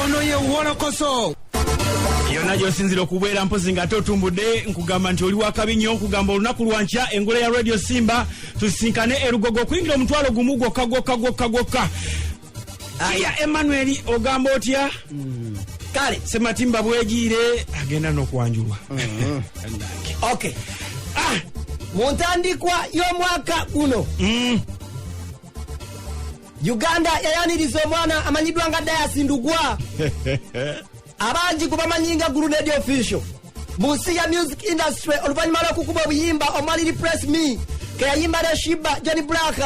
Ono ye Wolokoso. Yonna gyosinzira okubeera, mpozi nga ate otumbudde, nkugamba nti oli wakabi nnyo. Nkugamba olunaku lwankya engule ya Radio Simba, tusisinkane erugogo okuyingira 10,000 gwokka gwokka gwokka gwokka. Aya, Emmanuel, ogamba otya? Kale. Sematimba bwegiire agenda n'okwanjulwa. Okay. Ah, mu ntandikwa y'omwaka guno, Uganda yayaniriza omwana amanyiddwa nga Dayasi Ndugwa, abangi gwe bamanyi nga Grenade Official mu nsi ya music industry, oluvannyuma lw'okukuba obuyimba omwali "Replace Me" ke yayimba ne Sheebah, John Blaq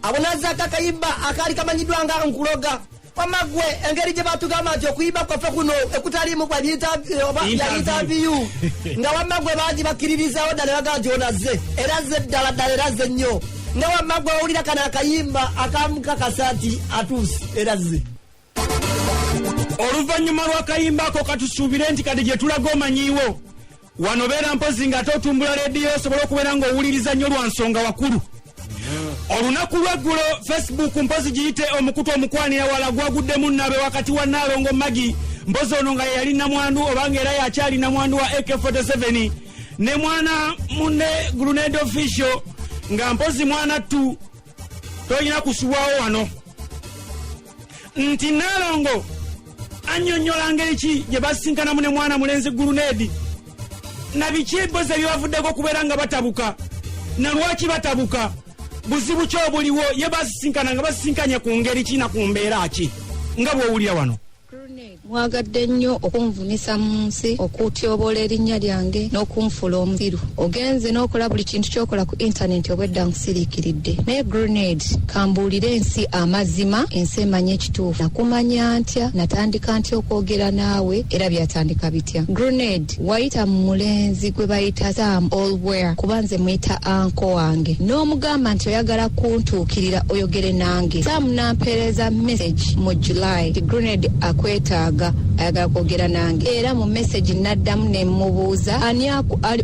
abonazaako akayimba akaali kamanyiddwa nga "Nkuloga". Wamagwe, engeri gye batugamba nti okuyimba kwaffe kuno ekutaliimu bwa Interview. interview, nga wamagwe bangi bakkiririzawo ddala, bagaa nti onazze era azze ddala ddala, era azze nnyo. Nga wamagwe wawulira kano akayimba akamukakasa nti atuuse era azze. Oluvannyuma lw'akayimba ako, katusuubire nti kati gye tulaga omanyiiwo wano. Beera mpozi ng'ate otumbula rediyo, osobole okubeera ng'owuliriza nnyo lwa nsonga wakulu. Olunaku lweggulo, Facebook, mpozi giyite omukutu omukwanira wala, gwaguddemu nnabe wakati wa Naalongo Magi, mpozi ono nga ye yali namwandu obanga era yakyali namwandu wa AK47, ne mwana munne Grenade Official, nga mpozi mwana ttu tolina kusubwawo wano nti Naalongo annyonnyola ngeri ki gye basinkanamu ne mwana mulenzi Grenade, na biki ebozi ebyebavuddeko okubeera nga batabuka, na lwaki batabuka, buzibu ki obuliwo, ye basisinkana nga basisinkanye ku ngeri ki na ku mbeera ki, nga bw'owulira wano. Mwagadde nnyo okunvumisa mu nsi, okutyoboola erinnya lyange n'okunfuula omusiru. Ogenze n'okola buli kintu ky'okola ku intaneti, obwedda nkusiriikiridde. Naye Grenade, kambuulire ensi amazima, ensi emanye ekituufu. Nakumanya ntya? Natandika ntya okwogera naawe? Era byatandika bitya? Grenade, wayita mu mulenzi gwe bayita Sam Olware, kuba nze muyita uncle wange, n'omugamba nti oyagala kuntuukirira oyogere nange. Sam nampeereza message mu July nti Grenade akwetaaga, ayagala kwogera nange. Era mu message naddamu ne mubuuza ani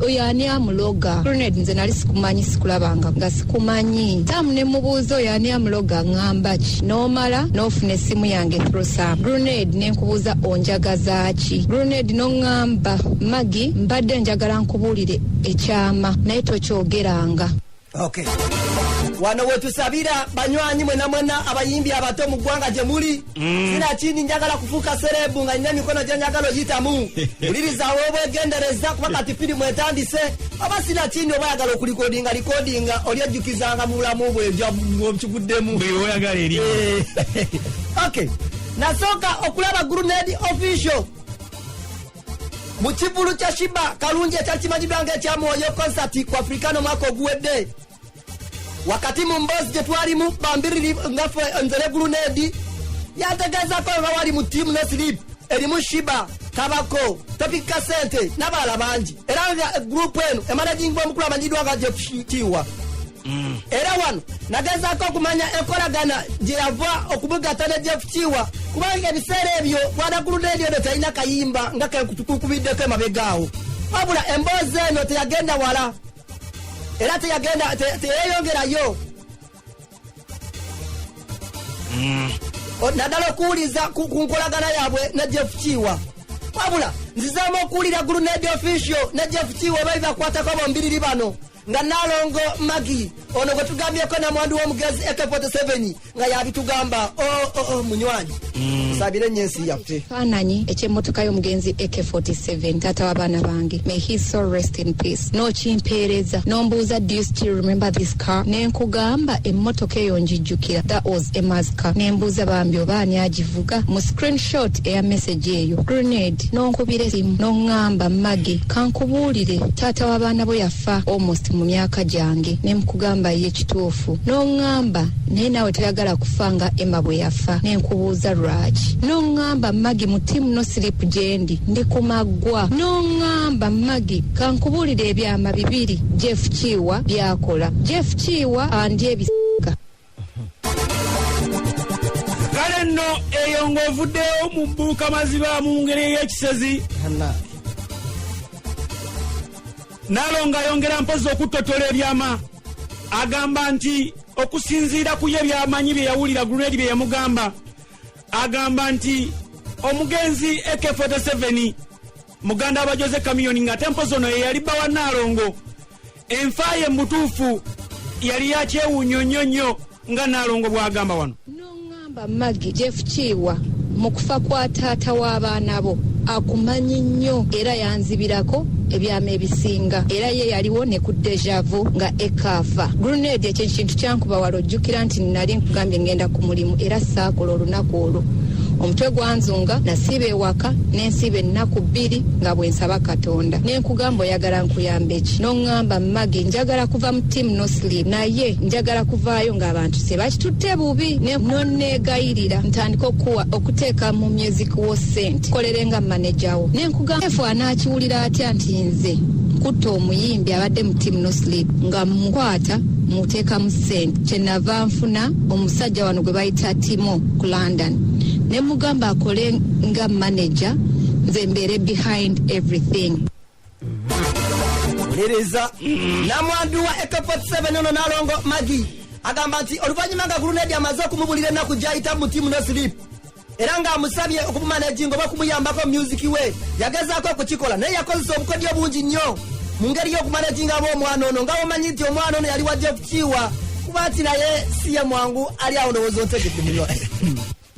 oyo ani amuloga. Grenade, nze nali sikumanyi, sikulabanga nga sikumanyi. Sam ne mubuuza oyo ani amuloga, ŋŋamba ki? N'omala n'ofuna essimu yange through Sam. Grenade, ne nkubuuza onjagaza ki? Grenade, n'oŋŋamba, "Magi, mbadde njagala nkubuulire ekyama, naye tokyogeranga." Okay, wano wetusabira banywanyi mwena mwena abayimbi abato mu ggwanga gye muli. Sinakindi njagala kufuuka celeb nga nina emikono gye njagala oyitamu. Wulirizawo obwegendereza, kuba kati firimu etandise. Oba sinakindi oba oyagala okulikodinga, likodinga, olyejjukizanga mu bulamu bwe kiguddemu. Buli oyagala eri. Okay, nasooka okulaba Grenade Official mu kivulu kya Sheebah Kalungi ekyali kimanyiddwa nga ekyamwoyo concert ku Africana omwaka oguwedde. Wakati mu mboozi gye twalimu bambiriri ngaffe nze ne Grenade, yantegeezako nga wali mu Team No Sleep erimu Sheebah, Kabako, Topika Sente n'abalala bangi, era nga group eno emanagingibwa omukulu amanyiddwa nga Jeff Kiwa. Era wano nagezaako okumanya enkolagana gye yava okumugatta ne Jeff Kiwa, kubanga ebiseera ebyo bwana Grenade eno talina kayimba nga kenkutukukubiddeko emabegaawo. Wabula emboozi eno teyagenda wala era teyagenda teyeyongerayo. Naddala okuwuliza ku nkolagana yaabwe ne Jeff Kiwa. Wabula nzizaamu okuwulira Grenade Official ne Jeff Kiwa oba bibakwatako bombiriri bano, nga Nalongo Magi ono gwe tugambyeko namwandu w'omugezi AK47 nga yabitugamba. Oh, munywanyi, tusabire nnyo ensi yaffe. Ekifaananyi eky'emmotoka y'omugenzi AK47, taata w'abaana bange, may his soul rest in peace, n'okimpeereza n'ombuuza, "Do you still remember this car?" Ne nkugamba emmotoka eyo njijjukira, that was Emma's car. Ne mbuuza bambi oba ani agivuga. Mu screenshot eya message eyo, Grenade, n'onkubira esimu n'oŋŋamba, "Magi, kankubuulire, taata w'abaana bo yafa almost mu myaka gyange." Ne mukugamba ye kituufu. N'oŋŋamba naye naawe toyagala kufa nga Emma bwe yafa. Ne nkubuuza lwaki. N'oŋŋamba, "Magi, mu Team No Sleep gyendi ndi ku maggwa." N'oŋŋamba, "Magi, kankubuulire ebyama bibiri Jeff Kiwa byakola. Jeff Kiwa andi ebisiga." Kale nno eyo ng'ovuddeyo mu bbuuka maziba mu ngeri ey'ekisezi. Naalongo ayongera mpozi okuttotola ebyama. Agamba nti okusinziira ku ye byamanyi, bye yawulira Grenade bye yamugamba, agamba nti Omugenzi AK47, muganda wa Jose Chameleone, nga tempo zono ye yali bba wa Naalongo, enfa ye mu butuufu yali ya kyewuunyo nnyo nnyo, nga Naalongo bw'agamba wano. Noŋŋamba Maggie, Jeff Kiwa mu kufa kwa taata w'abaana bo akumanyi nnyo, era yanzibirako ebyama ebisinga, era ye yaliwo ne ku dejavu nga ekaafa Grenade. Ekyo ekintu kyankuba wala. Ojjukira nti nali nkugambye ngenda ku mulimu, era saakola olunaku olwo, omutwe gwanzunga, nasiiba ewaka nensiiba ennaku 2 nga bwe nsaba Katonda. Nenkugamba, oyagala nkuyambe ki? Noŋŋamba, Maggie, njagala kuva mu Team No Sleep, naye njagala kuvaayo ng'abantu tebakitutte bubi. Nonneegayirira ntandika okuwa okuteeka mu music wo sente, kolere nga manager wo. Nenkugamba, efu anaakiwulira atya nti nze nkutta omuyimbi abadde mu Team No Sleep nga mukwata muteekamu sente? Kyenava nfuna omusajja wano gwe bayita Timo ku London, ne mugamba akole nga manager, nze mbeere behind everything. Wuliriza, namwandu wa AK47 ono Nalongo Maggie agamba nti oluvannyuma nga Grenade amaze okumubulira ennaku gyayita mu Team No Sleep, era ng'amusabye okumumanaginga oba okumuyambako music we, yagezaako okukikola, naye yakozesa obukodyo bungi nnyo mu ngeri y'okumanagingamu omwana ono, nga omanyi nti omwana ono yali wa Jeff Kiwa, kuba nti naye si ye mwangu ali awo. Ndowooza ontegedde, munywa.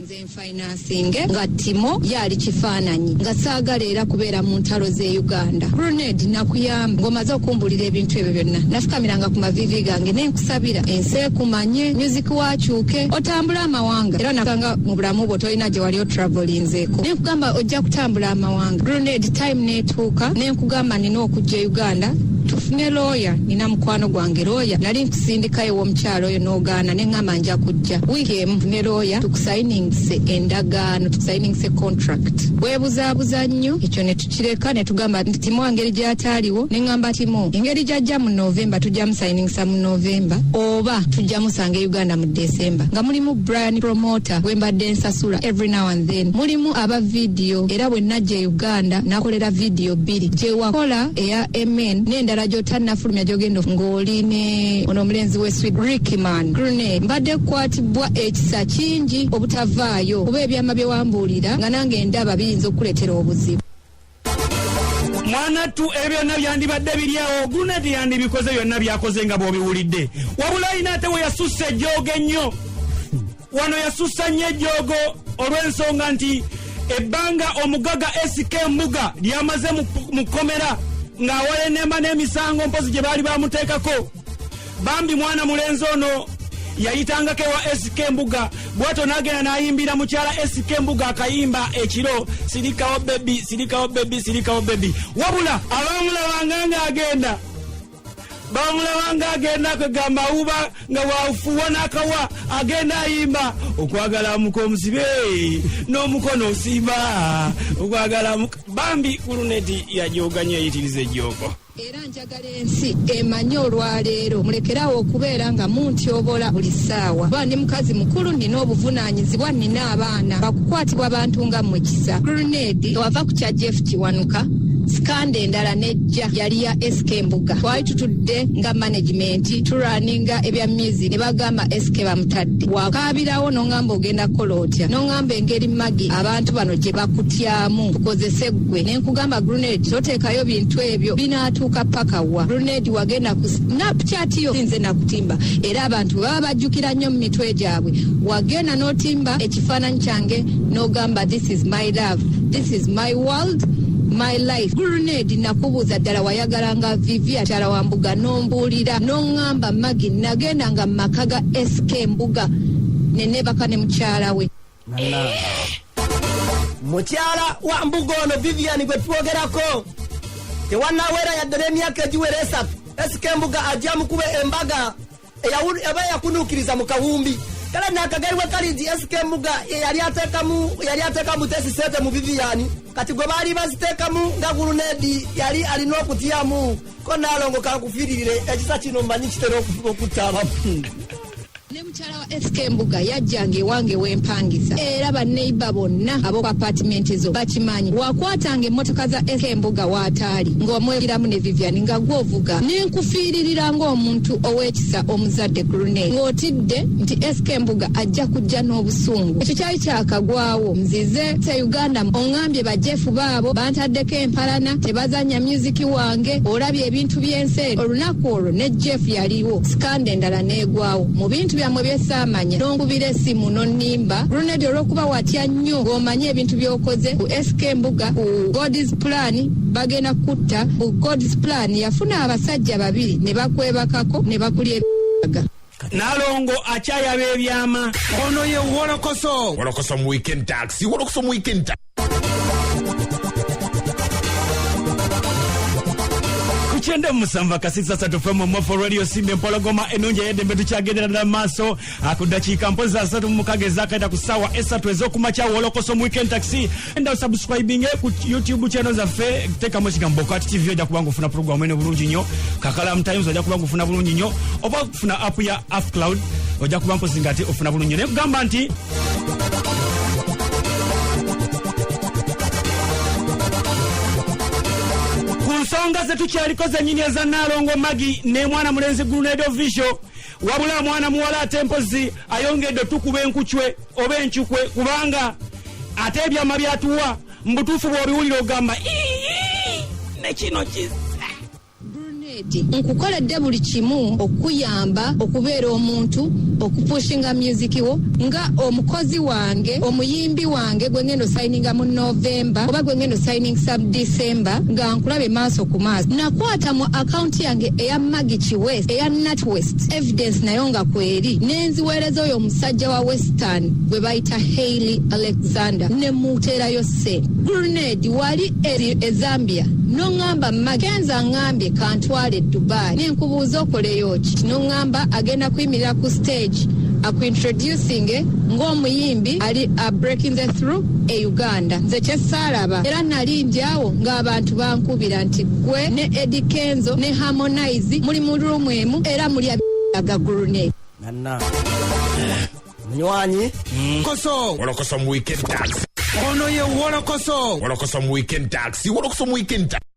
Nze nfinansinge nga Timo yaali kifaananyi, nga saagala era kubeera mu ntalo z'e Uganda. Grenade, nakuyamba ng'omaze okumbulira ebintu ebyo byonna. Nafukamiranga ku maviivi gange nenkusabira ensi ekumanye, music wakyuke, otambule amawanga, era nakanga mu bulamu bwo tolina gye wali otravelinzeeko. Nenkugamba ojja kutambula amawanga. Grenade, time neetuuka, nenkugamba nina okujja e Uganda tufune looya, nina mukwano gwange looya. Nali nkusindikayo ew'omukyalo oyo n'ogaana, neŋŋamba nja kujja wiiki emu ne looya tukusayiningise endagaano, tukusayiningise contract. Weebuzaabuza nnyo, ekyo ne tukireka, ne tugamba nti Timo engeri gy'ataaliwo, ne ŋŋamba Timo engeri gy'ajja mu Novemba, tujja musayiningisa mu Novemba oba tujja musanga e Uganda mu December, nga mulimu Brian promoter gwe mbadde nsasula every now and then, mulimu aba vidiyo, era bwe najja e Uganda nakolera vidiyo bbiri gye wakola eya mn n'endala gy'otannafulumya gy'ogenda ng'oli ne ono omulenzi w'e Sweden, Rickman. Grenade, mbadde kukwatibwa ekisa kingi obutavaayo, kuba ebyama bye wambuulira nga nange ndaba biyinza okukuleetera obuzibu. Mwana ttu, ebyo byonna byandibadde biri awo, Grenade yandibikoze byonna byakoze nga bw'obiwulidde, wabula ayina ate we yasussa ejjoogo ennyo. Wano yasussa nnyo ejjoogo olw'ensonga nti ebbanga omugaga SK Mbuga lyamaze mu kkomera ng'awalenema n'emisango mpozi gye baali bamuteekako, bambi mwana mulenzi ono yayitangako ewa SK Mbuga, bwatyo n'agenda n'ayimbira mukyala SK Mbuga akayimba ekiro, "Sirikawo baby, sirikawo baby, sirikawo baby." Wabula abamulabanga ng'agenda, bamulabanga agenda kwegamba awuba nga wafuuwa n'akawa, agenda ayimba, "Okwagala muka omusibe n'omukono osimba okwagala muka." Bambi Grenade yajooga nnyo, eyitiriza ejjoogo. Era njagala ensi emanye olwaleero, mulekerawo okubeera nga muntyobola buli ssaawa, kuba ndi mukazi mukulu, nina obuvunaanyizibwa, nina abaana bakukwatibwa bantu nga mmwe kisa. Grenade, wava ku kya Jeff Kiwanuka, scandal endala nejja yali ya SK Mbuga. Twali tutudde nga management turaninga ebya music, ne bagamba SK bamutadde. Wakaabirawo n'oŋŋamba ogenda kukola otya, n'oŋŋamba engeri Maggie abantu bano gye bakutyamu tukozese ggwe. Ne nkugamba, Grenade, toteekayo bintu ebyo, binaatuuka paka wa? Grenade, wagenda ku Snapchat yo, nze nakutimba, era abantu bwe baba bajjukira nnyo mu mitwe gyabwe, wagenda n'otimba ekifaananyi kyange n'ogamba, "This is my love, this is my world, my life." Grenade, nakubuuza ddala wayagalanga Vivi akyala wa Mbuga, n'ombuulira n'oŋŋamba, "Maggie, nagendanga mu maka ga SK Mbuga nenebaka ne mukyala we." Mukyala wa Mbuga ono Vivian gwe twogerako, tewannawera yadde n'emyaka egiwera 3, SK Mbuga ajja mukuba embaga eba yakunuukiriza mu kawumbi. Kale nakagaliwe kali nti SK Mbuga yali ateekamu tesi sente mu Vivian, kati gwe baali baziteekamu nga Grenade yali alina okutyamu ko. Naalongo, kankufiiririre ekisa kino, mmanyi kitera okutta abamu. Ne mukyala wa SK Mbuga yajjanga ewange wempangisa, era banneiba bonna ab'oku apatimenti zo bakimanyi. Wakwatanga emmotoka za SK Mbuga waataali ng'omwegiramu ne Vivian nga gwovuga, nenkufiiririra ng'omuntu ow'ekisa omuzadde Grenade, ng'otidde nti SK Mbuga ajja kujja n'obusungu. Ekyo kyali kyakagwawo. Nzize se Uganda oŋŋambye bajefu baabo bantaddeko empalana, tebazannya myuziki wange, olabye ebintu by'ensi eno. Olunaku olwo ne Jeff yaliwo, sikanda endala n'egwawo mu bintu byammwe byesaamanya. N'onkubira essimu n'onnimba Grenade olw'okuba watya nnyo ng'omanyi ebintu by'okoze ku SK Mbuga ku God's Plan, bagenda kutta ku God's Plan. Yafuna abasajja babiri ne bakwebakako ne bakulya ebyaga. Nalongo akyayaba ebyama. Ono ye Wolokoso. Wolokoso mu weekend taxi, Wolokoso mu weekend taxi. Ku 97.3 FM Mofo Radio Simba Empologoma ennungi ey'eddembe. Tukyagendera ddala mu maaso ku ddakiika mpozi 36 ezakaita ku ssaawa 3 ez'okumakya. Wolokoso mu weekend taxi. Enda osubscribinge ku YouTube channel zaffe, teekamu ekigambo Kat TV, ojja kuba nga ofuna programu eno bulungi nnyo. Kakalamu Times ojja kuba nga ofuna bulungi nnyo, oba okufuna app ya Afcloud ojja kuba mpozi nga ate ofuna bulungi nnyo. Naye kugamba nti ku nsonga ze tukyaliko zennyini eza Naalongo Magi ne mwana mulenzi Grenade Official, wabula mwana muwala ate mpozi ayongedde otukuba enkucwe oba encukwe, kubanga ate ebyama byatuwa mu butuufu bw'obiwulira ogamba, "Ii, ne kino kizze." Grenade, nkukoledde buli kimu okuyamba okubeera omuntu okupushinga music wo nga omukozi wange, omuyimbi wange gwe ngenda osayininga mu November oba gwe ngenda osayiningisa mu December, nga nkulaba maaso ku maaso. Nakwata mu akawunti yange eya Magic West, eya Nat West, evidence nayo nga kweri, nenziweereza oyo omusajja wa Western gwe bayita Hailey Alexander, ne muteerayo ssente. Grenade, wali e Zambia noŋŋamba Makenza ŋŋambye kantwale e Dubai, nenkubuuza okoleyo ki, noŋŋamba agenda kuyimirira ku stage akuintroducing ng'omuyimbi ali breaking the through e Uganda. Nze kyesaalaba era nali ndyawo ng'abantu bankubira nti gwe ne Eddie Kenzo ne Harmonize muli mu ruumu emu era mulya aga Grenade. Nanna munywanyi. Koso. Wolokoso mu weekend taxi. Ono ye Wolokoso. Wolokoso mu weekend taxi, Wolokoso mu weekend taxi.